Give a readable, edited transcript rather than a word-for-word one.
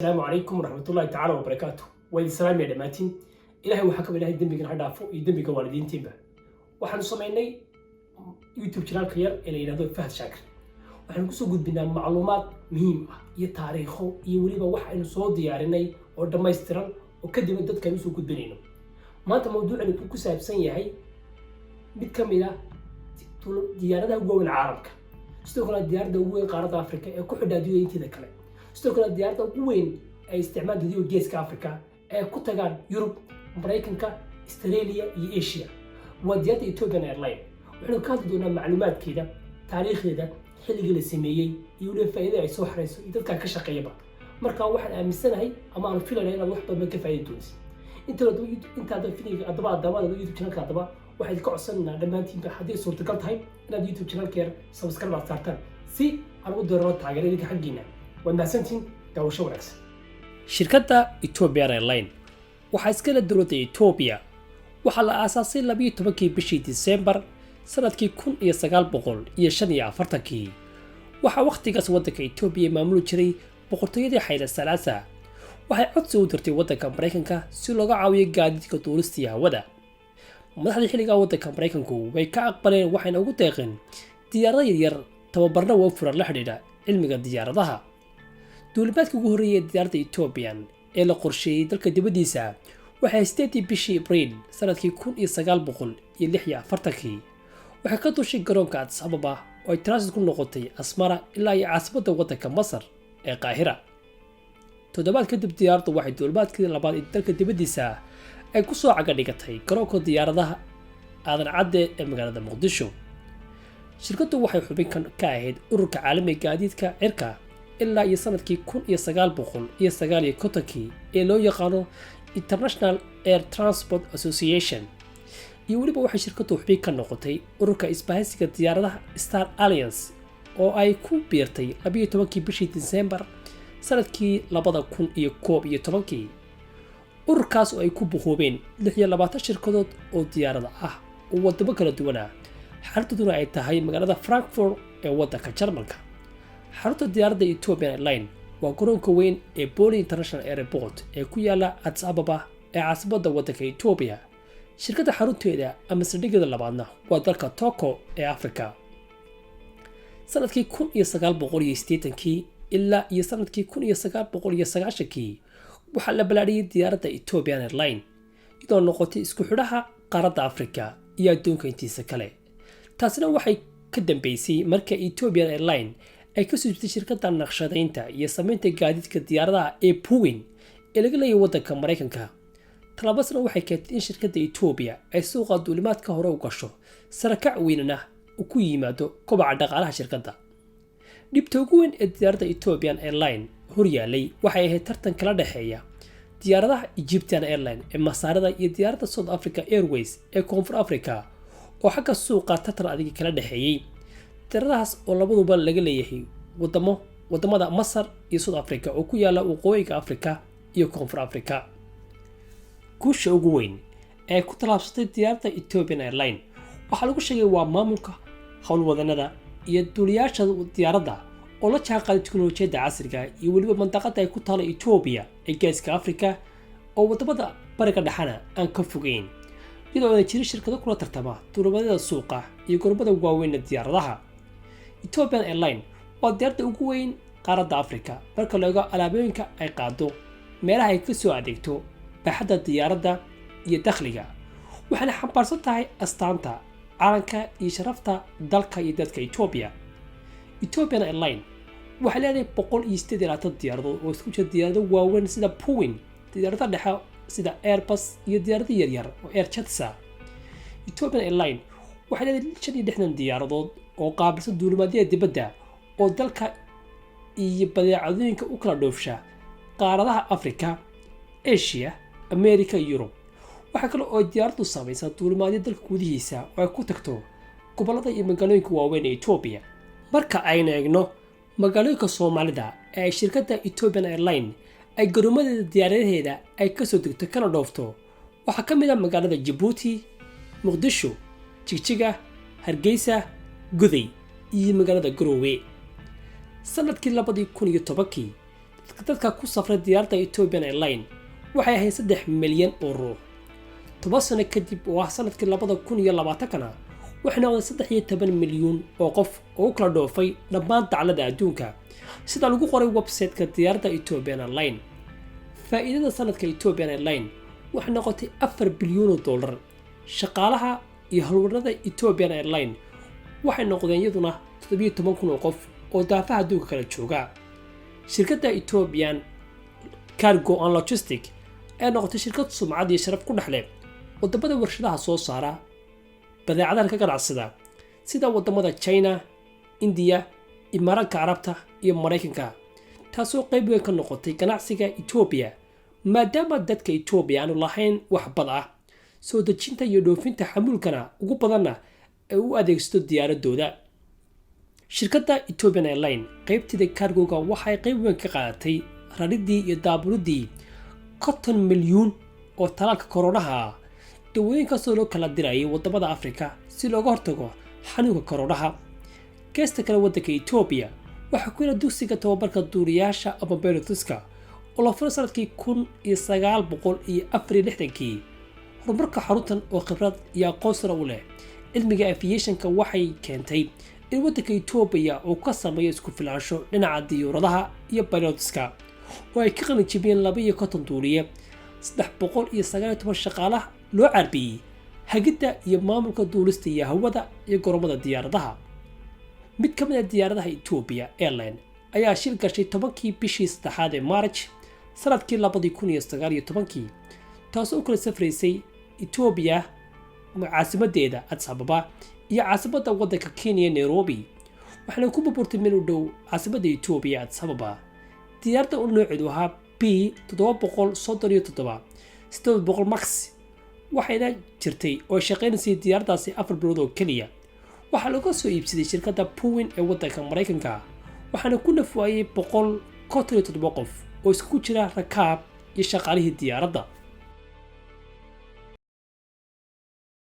Asalaamu calaykum waraxmatullahi tacaala wabarakaatu. Waa idin salaamaya dhammaantiin. Ilahay waxaa kaba Ilahay dembigan ha dhaafo iyo dembiga waalidiintiinba. Waxaanu samaynay YouTube channelka yar ee la yidhahdo Fahad Shaakir. Waxaanu kusoo gudbinaa macluumaad muhiim ah iyo taariikho iyo weliba wax aynu soo diyaarinay oo dhammaystiran oo kadibna dadkaan usoo gudbinayno. Maanta mawduucani wuxuu ku saabsan yahay mid ka mid ah diyaaradaha ugu waaweyn caalamka, sidoo kale diyaaradda ugu weyn qaaradda Afrika ee ku xidha adduunyada inteeda kale, sidoo kale diyaaradda ugu weyn ay isticmaal dadyoga Geeska Afrika ee ku tagaan Yurub, Maraykanka, Australia iyo Asia. Waa diyaaradda Ethiopian Airline. Waxaynu ka hadli doonaa macluumaadkeeda, taariikhdeeda, xilligii la sameeyey iyo weliba faa'iidada ay soo xarayso iyo dadkan ka shaqeeyaba. Marka waxaan aaminsanahay ama aanu filanaya inaad wax badan ka faa'iidi doonto. Intaada fidiga haddaba addaamada YouTube channelka, haddaba waxaan idinka codsanaynaa dhammaantiinba, haddii ay suurtagal tahay, inaad YouTube channelka yar subscribe aad saartaan si aan u doorano taageero idinka xaggiina. Waad mahadsantihiin, daawasho wanaagsan. Shirkadda Ethiopian Airline waxaa iskale dowladda Etoobiya. Waxaa la aasaasay 12-kii bishii Disembar sanadkii 1945-kii. Waxaa wakhtigaas waddanka Etoobiya maamuli jiray boqortooyadii Xayla Salaasa. Waxay codsi u dirtay waddanka Maraykanka si looga caawiyo gaadiidka duulista iyo hawada. Madaxdii xilligaa waddanka Maraykanku way ka aqbaleen, waxayna ugu deeqeen diyaarado yaryar, tababarna waa furan la xidhiidha cilmiga diyaaradaha. Duulimaadkii ugu horreeyay ee diyaaradda Ethiopian ee la qorsheeyey dalka dibaddiisa waxay 8-dii bishii Abriil sanadkii 1946-kii. Waxay ka dushay garoonka Addis Ababa oo ay transit ku noqotay Asmara ilaa iyo caasimadda waddanka Masar ee Qaahira. Toddobaad kadib diyaaraddu waxay duulimaadkii labaad ee dalka dibaddiisa ay ku soo caga dhigatay garoonka diyaaradaha Aadan Cadde ee magaalada Muqdisho. Shirkaddu waxay xubin ka ahayd Ururka Caalamiga Gaadiidka Cirka ilaa iyo sanadkii 1959-kii ee loo yaqaano International Air Transport Association. Iyo weliba waxay shirkaddu xubin ka noqotay ururka isbahaysiga diyaaradaha Star Alliance oo ay ku biirtay 12-kii bishii Disembar sanadkii 2011-kii, ururkaas oo ay ku buhoobeen 26 shirkadood oo diyaarada ah oo wadamo kala duwan ah, xaruntooduna ay tahay magaalada Frankfurt ee waddanka Jarmalka. Xarunta diyaaradda Ethiopian Airline waa garoonka weyn ee Bole International Airport ee ku yaala Addis Ababa ee caasimadda waddanka Etoobiya. Shirkadda xarunteeda ama saldhiggeeda labaadna waa dalka Togo ee Africa. Sanadkii 1980-kii ilaa iyo sanadkii 1990-kii waxaa la ballaadhiyey diyaaradda Ethiopian Airline, iyadoo noqotay isku xidhaha qaaradda Africa iyo adduunka intiisa kale. Taasina waxay ka dambeysay marka Ethiopian Airline ay ka suubtay shirkadda naqshadaynta iyo samaynta gaadiidka diyaaradaha ee Boeing ee laga leeyahay waddanka Maraykanka. Tallaabasna waxay keentay in shirkadda Etoobiya ay suuqa duulimaadka hore u gasho, sarakac weynana uu ku yimaado kobaca dhaqaalaha shirkadda. Dhibta ugu weyn ee diyaaradda Ethiopian Airline horyaalay waxay ahayd tartan kala dhexeeya diyaaradaha Egyptian Airline ee Masaarada iyo diyaaradda South Africa Airways ee Koonfur Africa, oo xagga suuqa tartan adigi kala dhexeeyey diyaaradahaas oo labaduba laga leeyahay wadamada Masar iyo South Africa oo ku yaala waqooyiga Africa iyo Koonfur Africa. Guusha ugu weyn ee ku tallaabsatay diyaaradda Ethiopian Airline waxaa lagu sheegay waa maamulka, howlwadanada iyo duuliyaasha diyaaradda oo la jaanqaaday teknolojiyadda casriga iyo weliba mandaqada ay ku taalo Etoobiya ee Geeska Africa oo wadamada Bariga Dhexana aan ka fogeyn, iyadoo ayna jirin shirkado kula tartama duulimadyada suuqa iyo gormada waaweynna diyaaradaha. Ethiopian Airline waa diyaaradda ugu weyn qaaradda Afrika marka la eego alaabooyinka ay qaado, meelaha ay ka soo adeegto, baaxadda diyaaradda iyo dakhliga. Waxaana xambaarsan tahay astaanta calanka iyo sharafta dalka iyo dadka Etoobiya. Ethiopian Airline waxay leedahay 128 diyaaradood oo isku jira diyaarado waaweyn sida Boeing, diyaarado dhexe sida Airbus iyo diyaarado yaryar oo Air Jets ah. Ethiopian Airline waxay leedahay 65 diyaaradood oo qaabilsan duulimaadyada dibadda oo dalka iyo badeecadooyinka u kala dhoofsha qaaradaha Africa, Asia, America iyo Yurub. Waxaa kale oo diyaaraddu samaysaa duulimaadyo dalka gudihiisa oo ay ku tagto gobollada iyo magaalooyinka waaweyn ee Etoobiya. Marka aynu eegno magaalooyinka Soomaalida ee ay shirkadda Ethiopian Airline ay garoomadeeda diyaaradaheeda ay kasoo degto kana dhoofto, waxaa ka mid ah magaalada Jabuuti, Muqdisho, Jigjiga, Hargeysa, Goday iyo magaalada Garoowe. Sanadkii 2010-kii Dadka ku safray diyaaradda Ethiopian Airline waxay ahayd 3 milyan oo ruux. 10 sano kadib, oo ah sanadkii 2020-kana, waxay noqdeen 13 milyuun oo qof oo u kala dhoofay dhammaan daclada adduunka, sida lagu qoray website-ka diyaaradda Ethiopian Airline. Faa'iidada sanadka Ethiopian Airline waxay noqotay $4 bilyuun. Shaqaalaha iyo howlwarada Ethiopian Airline waxay noqdeen iyaduna 17,000 oo qof oo daafaha adduunka kala jooga. Shirkadda Ethiopian Cargo and Logistic ayaa noqotay shirkad sumcad iyo sharaf ku dhex leh wadamada warshadaha soo saara badeecadahan ka ganacsada, sida wadamada China, Indiya, Imaaraadka Carabta iyo Maraykanka, taasoo qayb weyn ka noqotay ganacsiga Etoobiya, maadaama dadka Etoobiya aanu lahayn wax bad ah, soo dejinta iyo dhoofinta xamuulkana ugu badanna ay u adeegsato diyaaradooda. Shirkadda Ethiopian Airline qaybteeda cargo-ga waxay qayb weyn ka qaadatay raridii iyo daaburidii 50 milyuun oo talaalka koronaha ah, dawooyinkaasoo loo kala dirayay wadamada Afrika si looga hortago xanuunka koronaha. Geesta kale, waddanka Etoobiya waxaa ku yala dugsiga tababarka duuliyaasha ama pilots-ka oo la furay sanadkii 1964-kii. Horumarka xaruntan oo khibrad iyo aqoon sare u leh cilmiga aviation-ka waxay keentay in waddanka Etoobiya uu ka sameeyo isku filaansho dhinaca diyuuradaha iyo pilots-ka, oo ay ka qalin jibiyeen 52 duuliye, 319 shaqaalaha loo carbiyey hagidda iyo maamulka duulista iyo hawada iyo goromada diyaaradaha. Mid ka mid a diyaaradaha Ethiopia Airline ayaa shil gashay 10-kii bishii saddexaad ee March sanadkii 2019-kii, taasoo u kala safraysay Etoobiya caasimadeeda Addis Ababa iyo caasimadda waddanka Kenya, Nairobi, waxaana ku burburtay meel u dhow caasimadda Etoobiya, Addis Ababa. Diyaaradda u nooceedu ahaa B 737-800 Max, waxayna jirtay oo shaqaynaysay diyaaraddaasi 4 bilood oo keliya. Waxaa laga soo iibsaday shirkadda Boeing ee waddanka Maraykanka, waxaana ku nafwaayey 157 qof oo iskugu jira rakaab iyo shaqaalihii diyaaradda.